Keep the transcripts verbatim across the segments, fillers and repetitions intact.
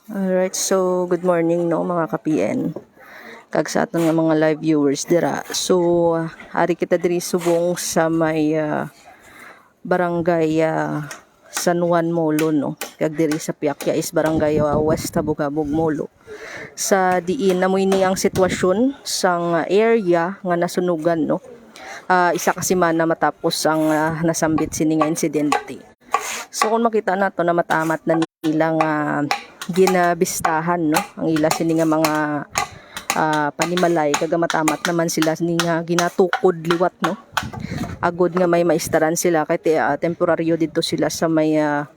Alright, so good morning, no, mga ka-P N, kag sa aton nga mga live viewers dira. So, ah, ari kita diri subong sa may, ah, barangay, ah, San Juan Molo, no, kag diri sa Piakya is barangay, ah, West Habog-Habog Molo, sa diin amo ini ang sitwasyon sang area nga nasunugan, no, ah, isa ka semana matapos ang, ah, nasambit sini nga insidente. So, kung makita nato, namatamat na nila nga ginabistahan, no, ang ila sini nga mga, ah, panimalay, kag namatamat naman sila sini nga ginatukod liwat, no, agod nga may maistaran sila kay ti-, ah, temporaryo didto sila sa may, ah,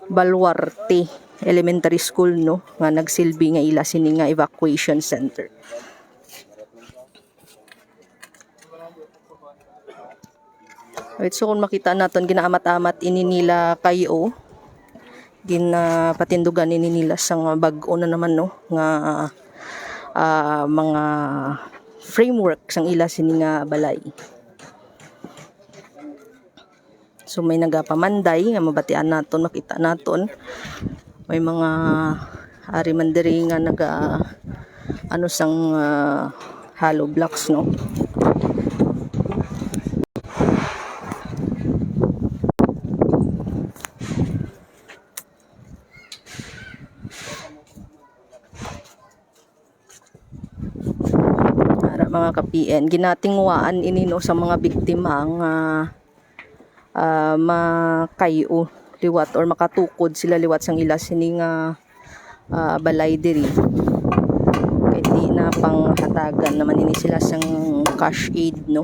Baluarte Elementary School, no, nga nagsilbi nga ila sini nga evacuation center. Right, so kung makita naton, ginaamat-amat ini nila kayo. Ginapatindugan ini nila sang bag-o na naman, no, nga, ah, mga framework sang ila sini nga balay. So may nagapamanday nga mabatian naton, makita naton. May mga ari man diri nga naga, ano, sang, ah, hollow blocks, no? Ara, mga ka-P N, ginatinguhaan ini, no, sa mga biktima nga, ah, makay-o liwat or makatukod sila liwat sang ila sini nga, ah, balay diri. Kay di na panghatagan naman ini sila sang cash aid, no,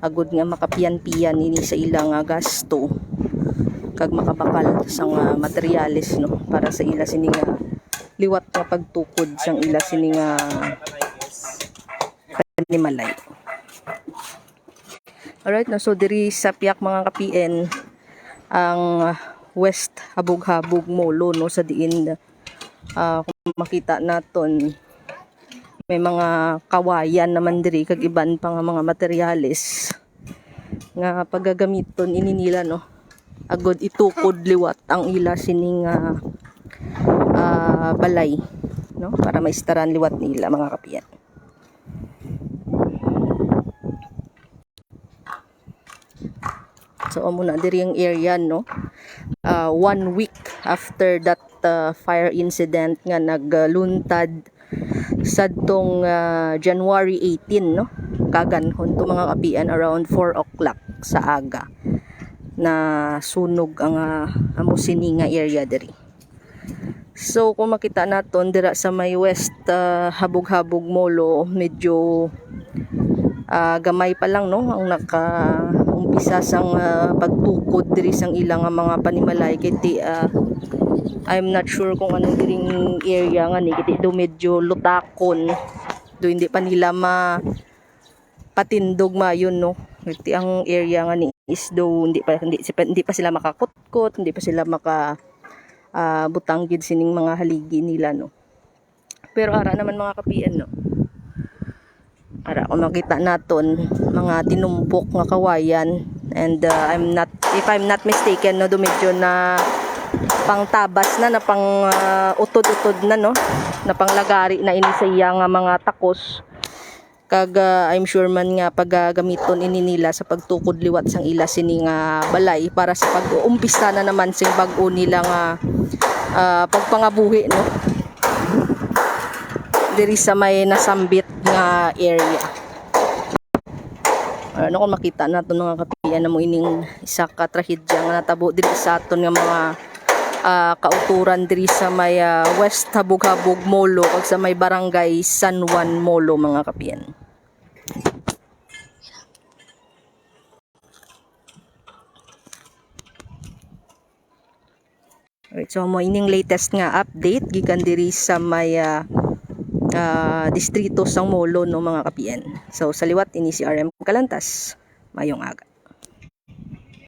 agud nga makapiyan-piyan ini sa ila nga gasto kag makabakal sang, ah, materyales, no, para sa ila sini nga liwat nga pagtukod sang ila sini nga panimalay. Alright, no, so diri sa Piak, mga ka-P N, ang West Habog-Habog Molo, no, sa diin, ah, kung makita naton, may mga kawayan naman diri kag iban pa nga mga materyales nga pagagamiton ini nila, no, agod itukod liwat ang ila sini nga, ah, balay, no, para maistaran liwat nila, mga ka-P N. So, amo na diri ang area, no? Ah, one week after that, ah, fire incident nga nagluntad sadtong, ah, January eighteen, no? Kaganhon to, mga ka-P N, around four o'clock sa aga, nasunog ang, ah, amo sini nga area diri. So, kung makita naton dira sa may West, ah, Habog-Habog Molo, medyo, ah, gamay pa lang, no, ang nakaumpisa sang, ah, pagtukod diri sang ila nga mga panimalay. Kay ti, ah, I'm not sure kung ano diring area nga ni, kay ti do medyo lutakon. Do hindi pa nila ma patindog mayon, no? Ti ang area nga ni is do hindi pa, hindi, si pa, hindi pa sila makakutkot, hindi pa sila maka, ah, butang gid sining mga haligi nila, no? Pero ara naman, mga ka-P N, no? Ara, kung makita naton, mga tinumpok nga kawayan. And, ah, I'm not, if I'm not mistaken, no, do medyo na pangtabas na, na pang, ah, utod-utod na, no? Na panglagari na ini sa iya nga mga takos. Kag, ah, I'm sure man nga pagagamiton ini nila sa pagtukod liwat sang ila sini nga balay para sa pag-uumpisa na naman sing bag-o nila nga, ah, pagpangabuhi, no? Diri sa may nasambit nga area. Ano, kung makita naton, mga ka-P N, amo ining isa ka trahedya nga natabo diri sa aton nga mga, ah, kauturan diri sa may, ah, West Habog-Habog Molo kag sa may Barangay San Juan Molo, mga ka-P N. Alright, so mo ining latest nga update gikan diri sa may, ah, ah, distrito sang Molo, no, mga ka-P N. So sa liwat ini si R M Kalantas. Mayong aga.